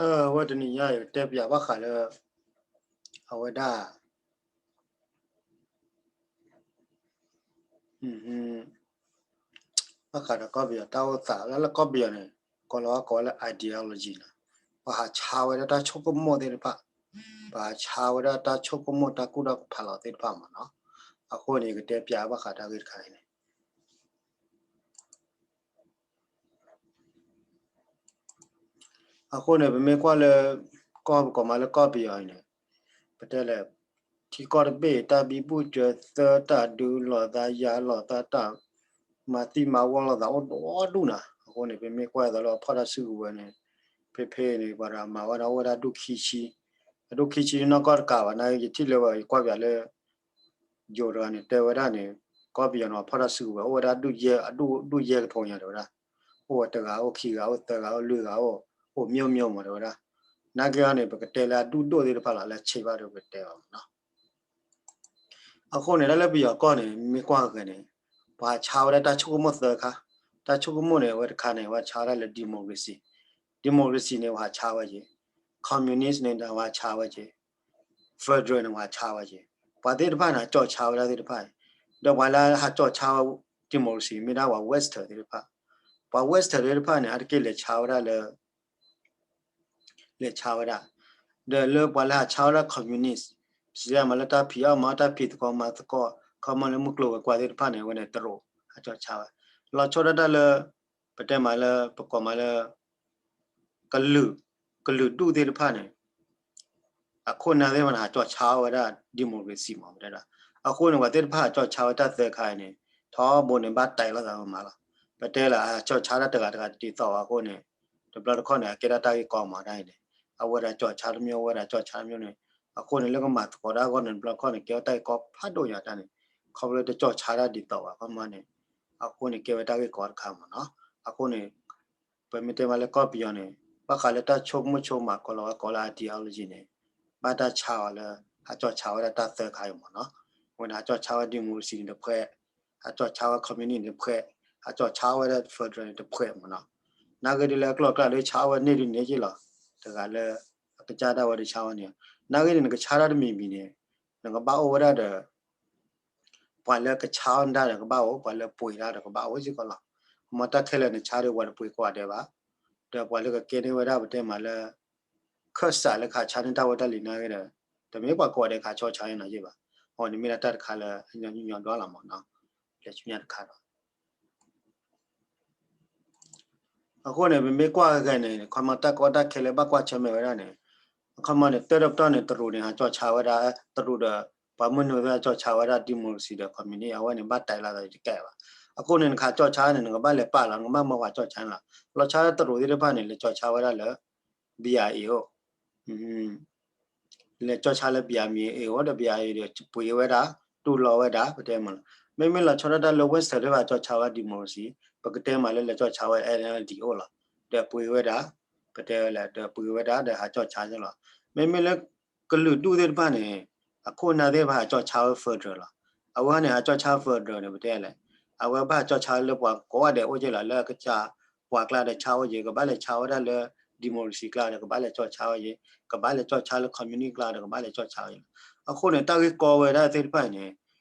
အဝဲတနံၤညါ ယကတဲပၠးဘၣ်ဃးလၢ အဝဲဒၣ် ဘၣ်ဃးဒီးကီၢ်ပယီၤတၢ်အိၣ်သး လၢလၢကီၢ်ပယီၤန့ၣ် ကိးလီၤဝဲကိးဝဲလၢ ideology နီၤ, ပှၤဟးဆါဝဲဒၣ်တၢ်ဆိကမိၣ်သ့ၣ်တဖၣ်, ပှၤဟးဆါဝဲဒၣ်တၢ်ဆိကမိၣ်တၢ်ကူၣ်ထီၣ်ဖးလီၤသ့ၣ်တဖၣ်မးနီၤ. အဃိန့ၣ် ယကတဲပၠးဘၣ်ဃးတၢ်ဂ့ၢ်တခါအံၤန့ၣ် အဃိန့ၣ် ပမ့ၢ်ကွၢ်လၢ ကီၢ်ပကိးမးလၢကီၢ်ပယီၤအံၤန့ၣ် ပတဲလဲၣ် ထံကီၢ်တဘ့ၣ် တၢ်ဘံဘူၣ်စၢၤသၢ တၢ်ဒုးလိာ်သးယၤလိာ်သး တၢ်မၤသံမၤဝီလိာ်သးအိၣ်ဒီဒူၣ်နီၤ. အဃိန့ၣ် ပမ့ၢ်ကွၢ်သိးလၢအဖီၣ်တၢ်စုကဝဲၤန့ၣ် ဖဲဖဲန့ၣ် ပှၤတဂၤမၤဝဲဒၣ်အိၣ်ဝဲဒၣ်ဒူၣ်ခံဆံ, အဒူၣ်ခံဆံနီၢ်ကီၢ်တကးဘၣ် နာ်က့ ယထံၣ်လၢဝဲ ယကွၢ်ပၠးလၢ ယိၤတဂၤန့ၣ် တဲဝဲဒၣ်န့ၣ် ကီၢ်ပယီၤန့ၣ် ဖီၣ်တၢ်စုကဝဲၤ အိၣ်ဝဲဒၣ်ဒူၣ်ယဲၢ် အဒူၣ် ဒူၣ်ယဲၢ်ကထိညါတဲဝဲဒၣ်, အိၣ်ဝဲတဂၤအိၣ် ခံဂၤအိၣ် သၢဂၤအိၣ် လွံၢ်ဂၤအိၣ် အိၣ်မျိၢ်မျိၢ်မးတဲဝဲဒၣ်. နာ်က့အီၤန့ၣ် ပကတဲလၢအဒူၣ်ဒိၣ်သ့ၣ်တဖၣ်လီၤ လၢဆံးဘၣ်ဒီးပကတဲဘၣ်မးနီၤ. အဃိန့ၣ် တၢ်လၢပယီၤကီၢ်န့ၣ် မ့ၢ်ကွၢ်ဂ့ၤန့ၣ် ပှၤဟးဆါဝဲဒၣ်တၢ်ဆိကမိၣ်သၢခါ, တၢ်ဆိကမိၣ်န့ၣ် အဝဲတခါန့ၣ် ပှၤဆါဝဲဒၣ်လၢ democracy, democracy န့ၣ် ပှၤဟးဆါဝဲက့ၤ, communist န့ၣ် ပှၤဟးဆါဝဲက့ၤ federal န့ၣ် ပှၤဟးဆါဝဲက့ၤ, ပှၤသ့ၣ်တဖၣ်န့ၣ် ဟးကၠီၣ်ဆါဝဲဒၣ်သ့ၣ်တဖၣ်အံၤ, ဒီးပှၤလၢဟးကၠီၣ်ဆါဝဲ democracy မ့ၢ်ဒၣ်ပှၤ western သ့ၣ်တဖၣ်, ပှၤ western သ့ၣ်တဖၣ်န့ၣ် အါတက့ၢ်လဲၤဆါဝဲဒၣ်လၢ လဲၤဆါဝဲဒၣ်, ဒီးလၢပှၤလၢဟးဆါဝဲဒၣ် communist စံးမးလၢတၢ်ဖံးအီၣ်မၤအီၣ် တၢ်ဖံးသကိးမၤသကိး ခီမီလၢမုၢ်ကျိၤဝဲၤကွာ်သ့ၣ်တဖၣ်န့ၣ် အဝဲန့ၣ်တရူး ဟးကၠီၣ်ဆါဝဲ, လီၤဆီဒၣ်တၢ်လၢ ပတဲမးလၢ ပကိးမးလၢ ကလုာ် ကလုာ်ဒူၣ်သ့ၣ်တဖၣ်န့ၣ် အခိၣ်နၢ်သ့ၣ်တဖၣ်န့ၣ် ဟးကၠီၣ်ဆါဝဲဒၣ် democracy မး ပတဲဒၣ်, အဃိန့ၣ် ပှၤသ့ၣ်တဖၣ်ဟးကၠီၣ်ဆါဝဲတၢ်သၢခါအံၤန့ၣ် ထီဘိန့ၣ် ဘၣ်တဲလီၤသးမးလီၤ, ပတဲလၢဟးကၠီၣ်ဆါတၢ်တဂၤတဂၤတဒ်သိးဘၣ်အဃိန့ၣ် တဘျီတခီၣ်န့ၣ် အကဲဒၣ်တၢ်ဂ့ၢ်ကီမးတၢ်အံၤန့ၣ် အဝဲဒၣ်ကၠီၣ်ဆါတမျိုး အဝဲဒၣ်ကၠီၣ်ဆါတမျိုးန့ၣ် အဃိန့ၣ် လၢကမၤသကိးတၢ်အဂီၢ်န့ၣ် တဘျီတခီၣ်န့ၣ် ကဲဝဲတၢ်ဂ့ၢ်ကီဖးဒိၣ်ညါတၢ်န့ၣ် ခီဖျိလၢတကၠီၣ်ဆါတၢ်ဒ်သိးဘၣ် ခီမီန့ၣ် အဃိန့ၣ် ကဲဝဲတၢ်ဂ့ၢ်ကီတခါမးနီၤ, အဃိန့ၣ် ပမ့ၢ်တဲမးလၢကီၢ်ပယီၤန့ၣ် ဘၣ်ဃးလၢတၢ်ဆိကမိၣ်ဆိကမး ကိးလီၤဝဲကိးလၢ ideology န့ၣ် ဘၣ်တၢ်ဆါအီၤလၢ ဟးကၠီၣ်ဆါဝဲဒၣ်တၢ်သၢခါအံၤမးနီၤ, အဝဲန့ၣ် ဟးကၠီၣ်ဆါဝဲ democracy န့ၣ်တဖှဲး, ဟးကၠီၣ်ဆါဝဲ communist န့ၣ်တဖှဲး, ဟးကၠီၣ်ဆါဝဲဒၣ် federal န့ၣ်တဖှဲးမးနီၤ, နာ်ဂ့ၤဒ်လဲၣ်အကျိၤအကျဲဒ်ဆါဝဲန့ၢ်ဒ်န့ၣ်က့လီၤ, တဂၤလၢ အကစၢ်ဒၣ်ဝဲဒ်ဆါဝဲန့ၣ်, နာ်ဂ့ၤန့ၣ် နကဆါတၢ်တမံၤမံၤန့ၣ် နကဘၣ်အိၣ်ဝဲဒၣ်ဒီး ပှၤလၢကဆါအီၣ်နတၢ်ဒီးကဘၣ်အိၣ်, ပှၤလၢပှ့ၤတၢ်ဒီးကဘၣ်အိၣ်စ့ၢ်ကီးလီၤ. မ့ၢ်တၢ်ခဲလၢာ်နဆါဒီးပှၤတပှ့ၤကိးဂၤဒဲးဘၣ်, ဒီးပှၤလၢကကဲန့ၢ်ဝဲဒၣ်ပတဲမးလၢ ခၢၣ်စးလၢကဟးဆါန့ၢ်တၢ်ဝဲတၢ်လံၤနာ်ဂ့ၤဒီး တမ့ၢ်ပှၤကိးဂၤဒဲးကဟးကၠီၣ်ဆါန့ၢ်နၤယ့ၢ်ဘၣ်, အီၤန့ၣ်မ့ၢ်ဒၣ်တၢ်တခါလၢအညီနုၢ်ညီဒွးလီၤမးနီၤ, လဲၤဆူညါတခါဒီး အဃိန့ၣ် ပမ့ၢ်ကွၢ်ဂ့ၤန့ၣ် ခီမီတၢ်ကီတၢ်ခဲလၢ ဘၣ်ကွၢ်ဆၢၣ်မဲာ်ဝဲဒၣ်န့ၣ်, ခီမီန့ၣ် တၢ်တပတီၢ်န့ၣ် တရူးန့ၣ် ဟးကၠီၣ်ဆါဝဲဒၣ် တရူးဒီး ပှၤမုၢ်နုာ်သ့ၣ်ဟးကၠီၣ်ဆါဝဲဒၣ် democracy ဒီး communist အဝဲန့ၣ် ဘၣ်တဲလီၤသးတကဲဘၣ်. အဃိန့ၣ် နကဟးကၠီၣ်ဆါန့ၣ် နကဘၣ်လဲၤပာ်လီၤ နကဘၣ်မၢပှၤကၠီၣ်ဆါန့ၣ်လီၤ. လီၤဆီဒၣ်တရူးသ့ၣ်တဖၣ်န့ၣ် လဲၤကၠီၣ်ဆါဝဲဒၣ်လၢ BIA အိၣ် လဲၤကၠီၣ်ဆါလၢ BIA အိၣ်ဒီး BIA ဒီးပှ့ၤဝဲဒၣ် တူၢ်လိာ်ဝဲဒၣ် ပတဲမးလီၤ. မ့မ့ၢ်လီၤဆီဒၣ်တၢ်လၢ western သ့ၣ်တဖၣ်ကၠီၣ်ဆါဝဲ democracy ပကတဲမးလၢလဲၤကၠီၣ်ဆါဝဲ NLD အိၣ်လီၤ. ဒီးပှ့ၤဝဲဒၣ် ပတဲဝဲလဲၣ် ဒီးပှ့ၤဝဲဒၣ်ဒီးဟးကၠီၣ်ဆါန့ၣ်လီၤ. မ့မ့ၢ်လၢ ကလုာ်ဒူၣ်သ့ၣ်တဖၣ်န့ၣ် အခိၣ်နၢ်သ့ၣ်တဖၣ်ဟးကၠီၣ်ဆါဝဲ federal လီၤ. အဝဲန့ၣ် ဟးကၠီၣ်ဆါ federal န့ၣ် ပတဲလဲၣ် အဝဲဘၣ်ဟးကၠီၣ်ဆါလၢပှၤကိးဂၤဒဲးအိၣ်က့လီၤ. လၢအကစၢ်ပှၤကျါဒီးဆါအိၣ်က့ ကဘၣ်လဲၤဆါဝဲဒၣ်လၢ democracy ကျါဒီး ကဘၣ်လဲၤကၠီၣ်ဆါဝဲက့ ကဘၣ်လဲၤကၠီၣ်ဆါလၢ communist ကျါဒီး ကဘၣ်လဲၤကၠီၣ်ဆါဝဲက့လီၤ. အဃိန့ၣ် တၢ်ဂ့ၢ်ကီဝဲဒၣ်သ့ၣ်တဖၣ်န့ၣ်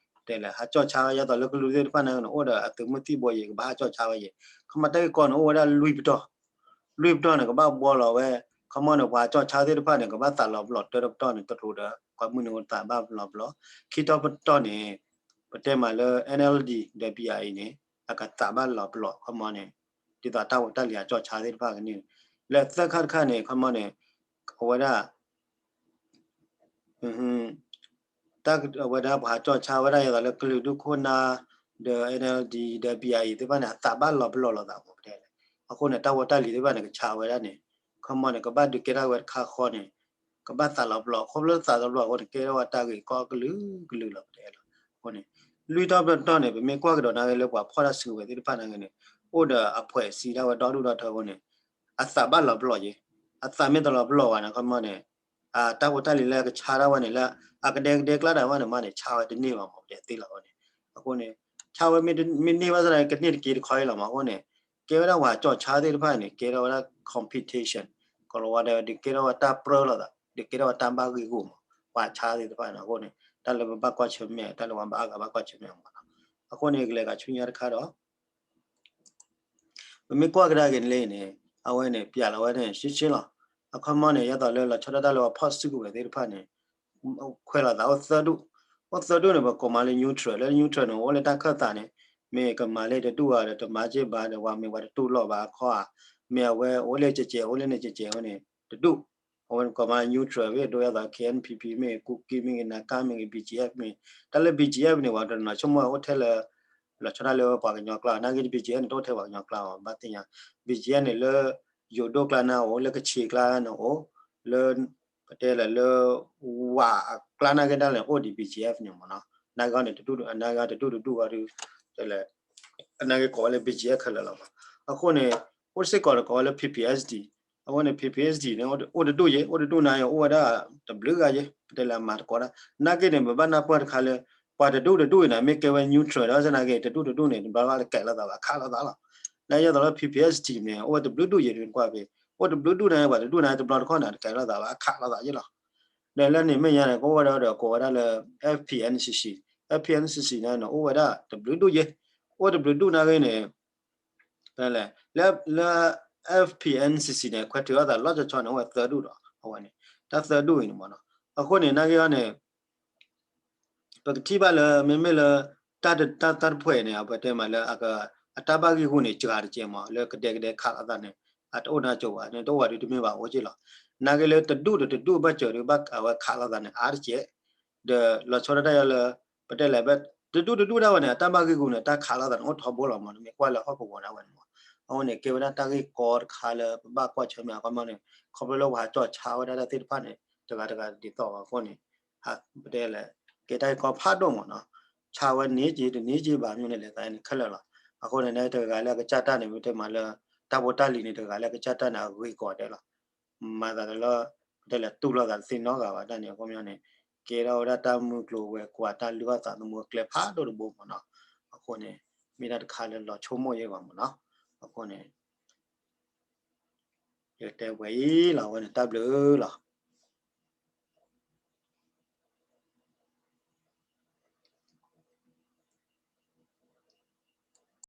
တဲလဲၣ် ဟးကၠီၣ်ဆါဝဲ ဒ်သိးလၢကလုာ်သ့ၣ်တဖၣ်န့ၣ် အိၣ်ဒီးအသုးမုၢ်သံၣ်ဘိအံၤ ကဘၣ်ဟးကၠီၣ်ဆါဝဲက့ ခီမီတၢ်ဂ့ၢ်ကီန့ၣ် အိၣ်ဝဲဒၣ်လွံၢ်ပတီၢ် လွံၢ်ပတီၢ်န့ၣ် ကဘၣ်ဘှီလီၤဝဲ ခီမီန့ၣ် ပှၤကၠီၣ်ဆါသ့ၣ်တဖၣ်န့ၣ် ကဘၣ်သးလီၤပလိာ် တၢ်တပတီၢ်န့ၣ် တရူးဒီး ပှၤမုၢ်နုာ်သးဘၣ်လီၤပလိာ် ခံတီၢ်ပတီၢ်န့ၣ် ပတဲမးလၢ NLD ဒီး BIA န့ၣ် အကသးဘၣ်လီၤပလိာ် ခီမီန့ၣ် ဒ်သိးတၢ်ဝဲတၢ်လံၤအကၠီၣ်ဆါသ့ၣ်တဖၣ်ကန့ၣ် လၢသၢခါတခါန့ၣ် ခီမီန့ၣ် အဝဲဒၣ် တၢ်အဝဲဒၣ်ပှၤဟးကၠီၣ်ဆါဝဲဒၣ် ဒ်သိးလၢကလုာ်ဒူၣ်ခိၣ်နၢ် ဒီး NLD ဒီး BIA သ့ၣ်တဖၣ်န့ၣ် အသးဘၣ်လီၤပလိာ်လိာ်သးမး ပတဲလဲၣ်. အဃိန့ၣ် တၢ်ဝဲတၢ်လံၤသ့ၣ်တဖၣ်န့ၣ် ကဆါဝဲဒၣ်န့ၣ် ခီမီန့ၣ် ကဘၣ်ဒုးကဲထီၣ်ဝဲတခါဃီန့ၣ် ကဘၣ်သးလီၤပလိာ် ခီဖျိသးလီၤပလိာ်အဃိန့ၣ် ကဲထီၣ်ဝဲတၢ်ဂ့ၢ်ကီကလုာ်ကလုာ်လီၤ ပတဲလီၤ. အဃိန့ၣ် လွံၢ်တီၢ်ပတီၢ်န့ၣ် ပမ့ၢ်ကွၢ်ကဒီးနာ်ဂ့ၤလၢပှၤဖီၣ်တၢ်စုကဝဲၤသ့ၣ်တဖၣ်နာ်ဂ့ၤန့ၣ် အိၣ်ဒီးအဖှဲးစံးဒၣ်ဝဲဒီဒူၣ်ဒီထၢအဃိန့ၣ် အသးဘၣ်လီၤပလိာ်က့ အသးမ့ၢ်တလီၤပလိာ်ဘၣ်န့ၣ် ခီမီန့ၣ် တၢ်ဖိတၢ်လံၤလၢကဆါဒၣ်ဝဲန့ၣ် လၢအကဒဲကဒဲကျါဒၣ်ဝဲန့ၣ်မးန့ၣ် ဆါဝဲတန့ၢ်ဘၣ်မး ပတဲသ့လီၤအဃိန့ၣ်. အဃိန့ၣ် ဆါဝဲမ့ၢ်န့ၢ်ဘၣ်သနာ်က့ ကန့ၢ်တက့ၢ်တခီအံၤလီၤမး အဃိန့ၣ် ကဲဝဲဒၣ်ပှၤကၠီၣ်ဆါသ့ၣ်တဖၣ်န့ၣ် ကဲထီၣ်ဝဲဒၣ် competition က ကိၤလၤဝါဒီး ဒုးကဲထီၣ်ဝဲတၢ်ပြၢလိာ်သး ဒုးကဲထီၣ်ဝဲတၢ်ဘၣ်ဂံၢ်ဂူာ်မး ပှၤဆါသ့ၣ်တဖၣ်န့ၣ် အဃိန့ၣ် တၢ်လၢပဘၣ်ကွၢ်ဆၢၣ်မဲာ် တၢ်လၢပှၤဘၣ်အါဂၤဘၣ်ကွၢ်ဆၢၣ်မဲာ်မးနီၤ. အဃိန့ၣ် ကလဲၤဂၤဆူညါတခါဒီး ပမ့ၢ်ကွၢ်ကဒါက့ၤလၢန့ၣ် အဝဲန့ၣ် ပျးလီၤဝဲန့ၣ် ရှင်းရှင်းလီၤ. အခီပညီန့ၣ် ယသိးလၢလီၤဆီဒၣ်တၢ်လၢပှၤဖီၣ်စုကဝဲၤသ့ၣ်တဖၣ်န့ၣ် ခွဲးလိာ်သးအိၣ်သၢဒူၣ်, အိၣ်သၢဒူၣ်န့ၣ် ပကိးမးလၢ neutral လၢ neutral န့ၣ် အိၣ်လၢတၢ်ခၢၣ်သးန့ၣ် မ့ၢ်ကမၤလၢတဒူၣ်ဧါဒီး တမၤက့ၢ်ဘၣ်ဒီး ပှၤမ့ၢ်ပှၤတတူၢ်လိာ်ဘၣ်အခီဧါ, မ့ၢ်အဝဲအိၣ်လၢကဲးကဲး အိၣ်လၢန့ၣ်ကဲးကဲးဝဲန့ၣ် တဒူၣ်, အဝဲကိးမး neutral ဝဲ ဒ်သိး K N P P မ့ၢ် ကူက့မ့ၢ်ဂ့ၤ နကၣ်မ့ၢ်ဂ့ၤ B G F မ့ၢ်ဂ့ၤ, တၢ်လၢ B G F န့ၣ် ပှၤတနီၤဆိကမိၣ်အိၣ်ထဲလၢ လီၤဆီဒၣ်တၢ်လၢပှၤကညီကျါ နာ်က့ B G F န့ၣ် တအိၣ်ထဲပှၤကညီကျါဘၣ် ဘၣ်သ့ၣ်ညါ, B G F န့ၣ်လၢ ယိၤဒိၣ်ကျါန့ၣ်အိၣ် လၢကခ့ၣ်ကျါန့ၣ်အိၣ်, လၢ ပတဲလၢလၢ ဝးအကျါနာ်က့ဒၣ်လဲာ်အိၣ်ဒံး B G F န့ၣ်မးနီၤ, နာ်က့န့ၣ် တဒူၣ် နာ်က့တဒူၣ်တဒူၣ်အီၤဒုး တဲလဲၣ် နာ်က့ကိးဝဲလၢ B G F ခဲလၢာ်လီၤမး, အဃိန့ၣ် အိၣ်စ့ၢ်ကီးတကိးဝဲလၢ P P S D, အဃိန့ၣ် P P S D န့ၣ် အိၣ်တဒူၣ်ယဲ အိၣ်တဒူၣ်နာ်က့ အိၣ်ဝဲဒၣ်တဘျုးဂၤယဲ ပတဲလၢအမၤတကိးဒၣ်, နာ်က့န့ၣ် ပဘၣ်နၢ်ပၢၢ်တခါလၢ ပှၤတဒူၣ်တဒူၣ်အံၤန့ၣ် မ့ၢ်ကဲဝဲ neutral ဒီး နာ်က့ တဒူၣ်တဒူၣ်န့ၣ် တဘျီဘၣ်တကဲလိာ်သးဘၣ် အခးလိာ်သးလီၤ, နာ်က့သိးလၢ P P S D န့ၣ် အိၣ်ဝဲတဘျုးဒူၣ်ယဲ ကွၢ်ဖဲ အိၣ်တဘျုးဒူၣ်နာ်က့ ပှၤတဒူၣ်နာ်က့ တဘျီတခီၣ်န့ၣ် တကဲလိာ်သးဘၣ် အခးလိာ်သးယဲလီၤ, ဒီးလၢန့ၣ်မ့ၢ်ညါန့ၣ် ကအိၣ်ဝဲဒၣ်ဒီး ကိးဝဲဒၣ်လၢ F P N C C, F P N C C န့ၣ် အိၣ်ဝဲဒၣ်တဘျုးဒူၣ်ယဲ, အိၣ်တဘျုးဒူၣ်နာ်က့န့ၣ် လၢ လၢ F P N C C န့ၣ် ခွဲးထုးအသးလီၤဆီဆီန့ၣ် အိၣ်ဝဲသၢဒူၣ်ဒီး အဝဲန့ၣ် တၢ်သၢဒူၣ်အံၤန့ၣ်မးနီၤ, အဃိန့ၣ် နာ်က့အီၤန့ၣ် ပကထံၣ်ဘၣ်လၢ မ့မ့ၢ်လၢ တၢ်တ တၢ် တၢ်တဖှဲးန့ၣ် ပတဲမးလၢ အတၢ်ဘၣ်ဂံၢ်ဂူာ်န့ၣ် စှၤတကဲမး လၢကဒဲကဒဲခးလိာ်သးန့ၣ် အတအိၣ်နီတစိၤဘၣ်န့ၣ် တအိၣ်ဘၣ်ဒုးတမ့ၢ်ဘၣ်အိၣ်က့လီၤ, နာ်က့လၢတဒူၣ်ဒီးတဒူၣ်ဘၣ်စၢၤဒုးဘၣ်အဝဲခးလိာ်သးန့ၣ် အါတကဲ ဒီးလီၤဆီဒၣ်တၢ်ယဲလၢ ပတဲလဲၣ် တဒူၣ်တဒူၣ်ဒၣ်ဝဲန့ၣ် အတၢ်ဘၣ်ဂံၢ်ဂူာ်န့ၣ် တၢ်ခးလိာ်သးန့ၣ် အိၣ်ထီဘိလီၤမး နမ့ၢ်ကွၢ်လၢဟီၣ်ကဝီၤဒၣ်ဝဲန့ၣ်မး, အဃိန့ၣ် ကဲဝဲဒၣ်တၢ်ဂ့ၢ်ကီတခါလၢပဘၣ်ကွၢ်ဆၢၣ်မဲာ်အခီပညီန့ၣ် ခီဖျိလၢပှၤဟးကၠီၣ်ဆါဝဲဒၣ်တၢ်သ့ၣ်တဖၣ်န့ၣ် တဂၤတဂၤတဒ်သိးဘၣ်အဃိန့ၣ် ပတဲလဲၣ် ကဲတၢ်ဂ့ၢ်ကီဖးဒိၣ်မးနီၤ, ဆါဝဲန့ၣ်က့ တန့ၢ်က့ဘၣ်မ့ၢ်န့ၣ် လဲၤသးန့ၣ်ခဲလၢာ်လီၤ, အဃိန့ၣ် တဂၤလၢအကစၢ်တၢ်န့ၣ် ပတဲမးလၢ တၢ်ဖိတၢ်လံၤန့ၣ် တဂၤလၢအကစၢ်တၢ်န့ၣ် အဂ့ၤကီးဒဲးလီၤ မၤသးတလၢ ပတဲလဲၣ် တူၢ်လိာ်သးတသ့နီတဂၤဘၣ်တၢ်န့ၣ် အဃိမ့ၢ်န့ၣ် ကဲထီၣ်ဝဲဒၣ်တၢ်မုၢ်ကျိၤဝဲၤကွာ်တၢ်လုၢ်အီၣ်သးသမူအကျဲဖးဒိၣ်တဘိမးနီၤ, အဃိန့ၣ် မ့ၢ်ဒၣ်တခါလၢလီၤဆိကမိၣ်ယဲဘၣ်မးနီၤ, အဃိန့ၣ် ယတဲဝဲအံၤလီၤ အဝဲန့ၣ်တၢ်ဘျုးလီၤ.